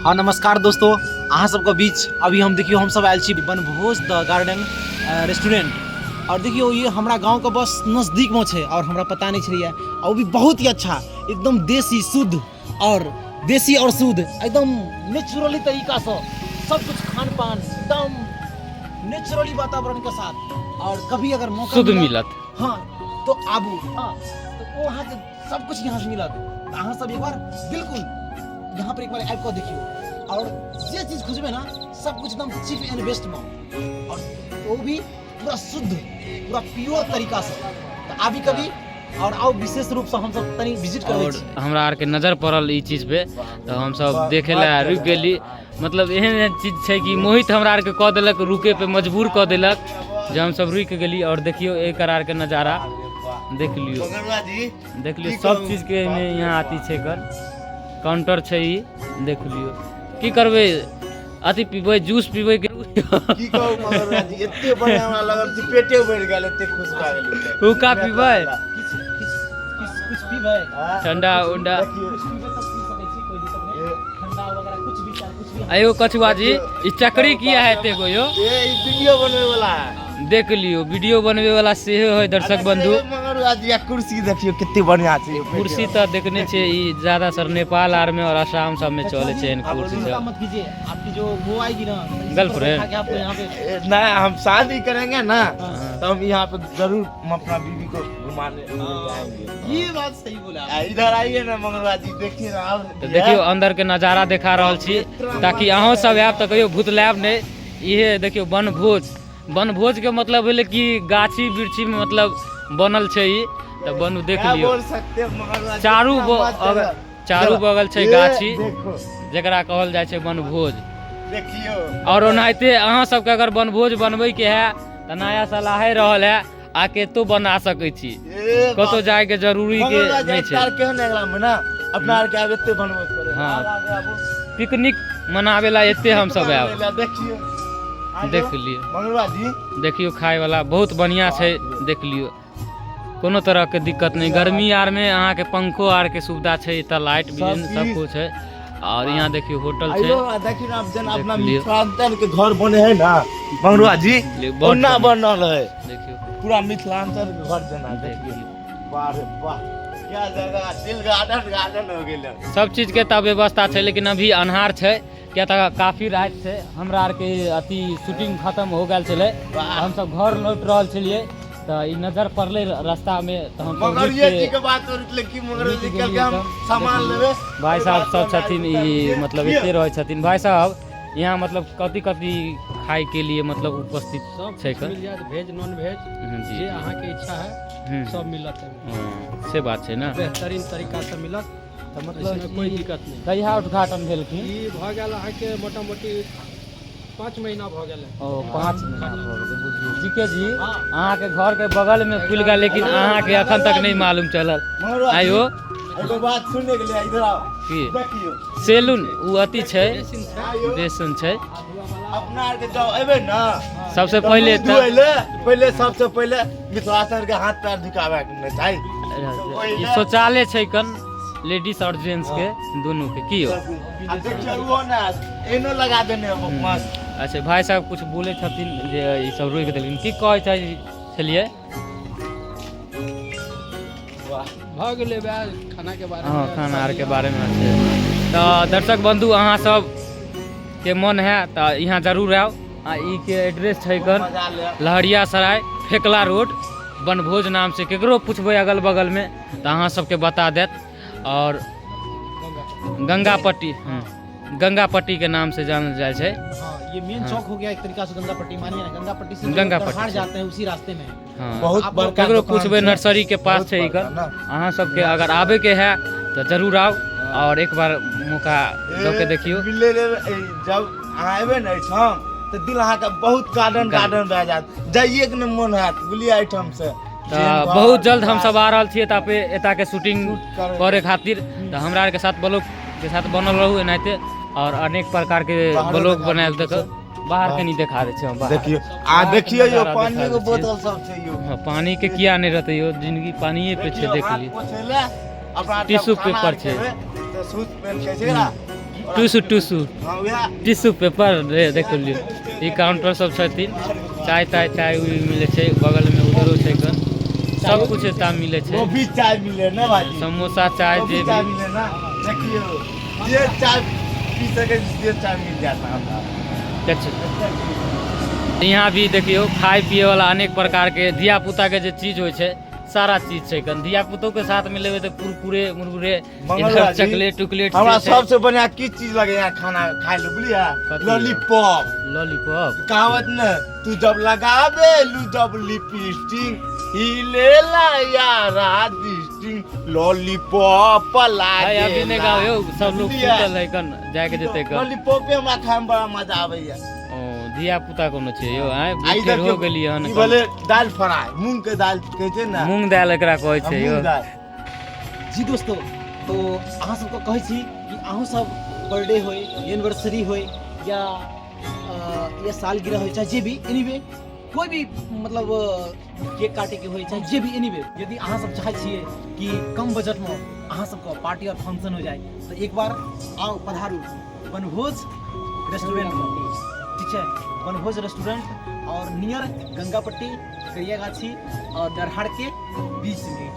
हाँ नमस्कार दोस्तों, अहाँ सबके बीच अभी हम देखियो हम सब आयल छी बनभोज द गार्डन रेस्टोरेंट। और देखियो ये हमरा गांव के बस नजदीक में छै और हमरा पता नहीं छलैया, और वो भी बहुत ही अच्छा, एकदम देसी शुद्ध और देसी और शुद्ध एकदम नेचुरली तरीका से सब कुछ खान पान एकदम नेचुरली वातावरण के साथ। और कभी अगर मौका शुद्ध मिला, मिलत। हाँ तो आबू, हाँ तो वो अहाँ के सब कुछ यहाँ से मिलत। तो अहाँ सब एक बार बिल्कुल यहाँ पर एक बार आबि कऽ देखियौ और जे चीज खोजबै ना सब कुछ एकदम चीप एंड बेस्ट में, और वो भी पूरा शुद्ध पूरा प्योर तरीका से। तो आबी कभी और आओ, विशेष रूप से हम सब तनी विजिट करै और छी। हमरा आरके नजर पड़ल ई चीज पे तऽ हमसब देखे लए रुकि गेली। मतलब एहन एहन चीज छै कि मोहित हमरा आरके कऽ देलक, रुके पे मजबूर कऽ देलक जे हमसब रुकि गेली। और देखियौ एकर आरके नजारा देख लियौ, देख लियौ सब चीज के एहिमे यहाँ अथी छै, एकर काउंटर छै ई देख लियौ। की करबै, अथी पीबै, जूस पीबै के की कहू मगरुआ जी, एते बढ़िया हमरा लगल कि पेटे भरि गेल, एते खुश भए गेली। हुक्का पीबै? किछु किछु किछु किछु पीबै? हाँ? ठंडा उंडा। देखियौ। कुछ पीबै तऽ पी सकै छी, कोई दिक्कत नहि। ठंडा वगैरह कुछ भी चाहे कुछ भी। आयो कछुआ जी, ई चक्री किया है एते गो यो? ए, ई वीडियो बनबै वाला है। देख लियौ, वीडियो बनबै वाला सेहो है दर्शक बंधु। मगरुआ जी, आ कुर्सी देखियौ कते बढ़िया छै। कुर्सी तऽ देखने छियै, ई ज्यादा सर नेपाल आर में और आसाम सब में चले छै एहन आप कुर्सी चिंता सब। मत कीजिए, आपकी जो वो आएगी ना इसी पर गर्लफ्रेंड। बैठा के आपको यहाँ पे ए, नहीं, हम शादी करेंगे ना हाँ। तो हम यहाँ पे जरूर हम अपना बीवी को घुमाने ले जाएंगे। ये बात सही बोला। आ, इधर आइए ना मंगलवा जी, देखिए ना आप। तऽ देखियौ अंदर के नजारा देखा रहल छी ताकि अहूँ सब आयब तऽ कहियो भूतलायब नहि। इहे देखियौ वनभोज, वनभोज के मतलब भेलै कि गाछी वृक्षी में मतलब बनल छै ई तऽ वन देख क्या लियौ। बोल सकते हैं मंगलवा जी, चारू इतना मस्त जगह। चारू बगल छै ये गाछी, देखो जकरा कहल जाइ छै वनभोज। देखियो। और ओनाहिते अहाँ सबके अगर वनभोज बनबैके है तऽ नया सलाहे रहल है, आके एतौ बना सकै छी, ए कतौ जायके जरूरी के मंगलवा जी, नहि छै। अपना आर केहन अगला महीना अपना आर के आब एते बनबो करे। हाँ। आगे आबू। पिकनिक मनाबे ला एते हम सब आयब। देखियो देख लियौ। मंगलवा जी, देखियौ खाय वाला बहुत बढ़िया छै, देख लियौ कोनो तरह के दिक्कत नहीं। गर्मी आर में अहाँ के पंखो आर के सुविधा छै, एतऽ लाइट भी सब कुछ है। और यहाँ देखियौ होटल छै। आइयो, आ देखियो ना, जेना अपना देख लियौ। मिथिलांचल के घर बने है ना मंगरुआ जी, बहुत ओना बढ़िया। बनल है। देखियौ पूरा मिथिलांचल के घर जेना। देख देखियौ लियौ। वाह रे वाह, क्या जगह, दिल गार्डन गार्डन हो गेल। सब चीज के तऽ व्यवस्था छै, लेकिन अभी अन्हार छै किया तऽ काफी राति छै। हमरा आरके अथी शूटिंग खतम हो गेल छलै, हमसब घर लौट रहल छलियै तऽ ई नजर पड़लै रास्तामे तऽ हम मगरिया जी के बात और कि मगरिया जी कल के हम सामान लेबे। भाई साहब सब छथिन, ई मतलब एते रहै छथिन। भाई साहब, यहाँ मतलब कथी कथी खाय के लिए मतलब उपस्थित सब छै? किछु मिल जायत, भेज नॉन भेज, जी जे अहाँके इच्छा है सब मिलत एहिमे। से बात छै ने। बेहतरीन तरीका से मिलत। तऽ इसमे मतलब कोई ई दिक्कत नहीं। कहिया उद्घाटन भेलखिन? ई भऽ गेल अहाँके मोटा मोटी 5 महीना भऽ गेल। ओ 5 महीना भऽ गेलै। बुझियौ जीके जी, अहाँके घर के बगल में खुलि गेल लेकिन अहाँके अखन तक नहीं मालूम चलल। मगरुआ जी, आयो। एगो बात सुनने के लिए इधर आओ। की? देखियो सैलून उ अथी छै, आयो। बेसन छै। अपना आर के जब एबै ना सबसे तऽ पहिले मुँह धोइ ले, पहिले सबसे पहिले मिथिलाक्षर के हाथ पैर झुकाबै के नहि चाही। ई शौचालय छै कन लेडीज और जेंट्स के दोनों के की हो। आ देखियौ ओहो ने एनो लगा देने हो मस्त। अच्छा भाई साहब कुछ बोले छथिन जे ई सब रोकि देलखिन, की कहै चाहै छलियै? भऽ गेलै वएह खाना के बारे हाँ, खाना आर के बारे में छै। तऽ दर्शक बंधु, अहाँ सब के मन है तऽ यहाँ जरूर आउ। आ ई के एड्रेस छै कन मजा ले। लहरिया सराय फेकला रोड, बनभोज नाम से केकरो पूछबै अगल बगल में तऽ अहाँ सबके बता देत। और गंगा पट्टी, हाँ, गंगा पट्टी के नाम से जानल जाइ छै। हाँ, ये मेन हाँ। चौक हो गया एक तरीका से गंगा पट्टी, मानिए ना गंगा पट्टी से गंगा जो पट्टी दरहार से। जाते हैं उसी रास्ते में। हाँ। बहुत आप बड़का केकरो दुकान पूछबै छै। नर्सरी के पास बहुत छै बड़का एकर। ना। अहाँ सबके अगर आबे के है तऽ जरूर आउ और एक बार मौका दऽ के देखियौ। मिले ले, ए, जब अहाँ एबै ने एहिठाम तऽ दिल अहाँके बहुत गार्डन गार्डन भए जायत, जाइए के नहि मोन होयत बुझलियै एहिठाम से। तऽ बहुत जल्द हम सब आ रहल छियै एतऽ पे एतऽ के शूटिंग करै। करे खातिर, तऽ हमरा आरके साथ ब्लॉग के साथ बनल रहू एनाहिते और अनेक प्रकार के बाहरो ब्लॉग देखा बनायल दै देख बाहर कनी देखा दै छै हम बाहर। देखियौ आ देखियौ यौ, नजारा पानी देखा के दै छियै। बोतल सब छै यौ। हाँ, पानी के किया नहि रहतै यौ, जिंदगी पानिये पे छै। देखियौ, देख हाथ लियौ पोछै लए अपना टिश्यू जब खाना पेपर छै। खेबै तऽ सूत पेन के छै ना। टूसू टूसू। हाँ, वएह। टिश्यू पेपर रे, देख लियौ, ई काउंटर सब छथिन। चाय ताय, चाय उय मिलै छै। बगलमे उधरो छै कन, सब कुछ एतऽ मिलै छै। कॉफी चाय मिले ना भाजी? समोसा चाय। कॉफी जे चाय भी मिले ना। देखियौ, जे चाय पी सकै छी से चाय मिल जायत हमरा। अच्छा, यहाँ भी देखियौ, खाय पिए वाला अनेक प्रकार के धिया पुता के जे चीज होइ छै, सारा चीज छै कन। धिया पुतो के साथ में लेबै तऽ कुरकुरे मुरकुरे, मंगल इधर भाजी, चॉकलेट टुकलेट हमरा से छै। सबसे बढ़िया की चीज लगे यहाँ खाना खाय ले, बुझलियै? कथी? लॉलीपॉप। लॉलीपॉप। कहावत ने, तू जब लगाबे लू जब लिपस्टिक, हिलेला यारा डिस्टिंग, लॉलीपॉप भाई, लागे। अभी नहि गाओ यौ, सब लोग सुतल है कन, जाके जेतै कन। लॉलीपॉप हमरा खाय में बड़ा मजा आबैया। ओ धिया पुता कोनो छै यौ? आँय, आ ई बुढ़ देखियौ, हो गेलियै हन। ई भेलै दालि फ्राई, मूंग के दालि कहै छै ने। मूंग दालि एकरा कहै छै यौ। मूंग दालि। जी दोस्तों, तो अहाँ सबके कहै छी कि अहूँ सब बर्थडे होय, एनिवर्सरी होय या सालगिरह होय, चाहे जे भी, एनीवे कोई भी मतलब केक काटे के होय, चाहे जे भी, एनीवे यदि अहाँ सब चाहै छियै कि कम बजटमे अहाँ सबके पार्टी और फंक्शन हो जाए, तऽ एक बार आउ, पधारू वनभोज रेस्टोरेंटमे, ठीक छै? वनभोज रेस्टोरेंट और नियर गंगापट्टी, करियागाछी और डरहार के बीच में।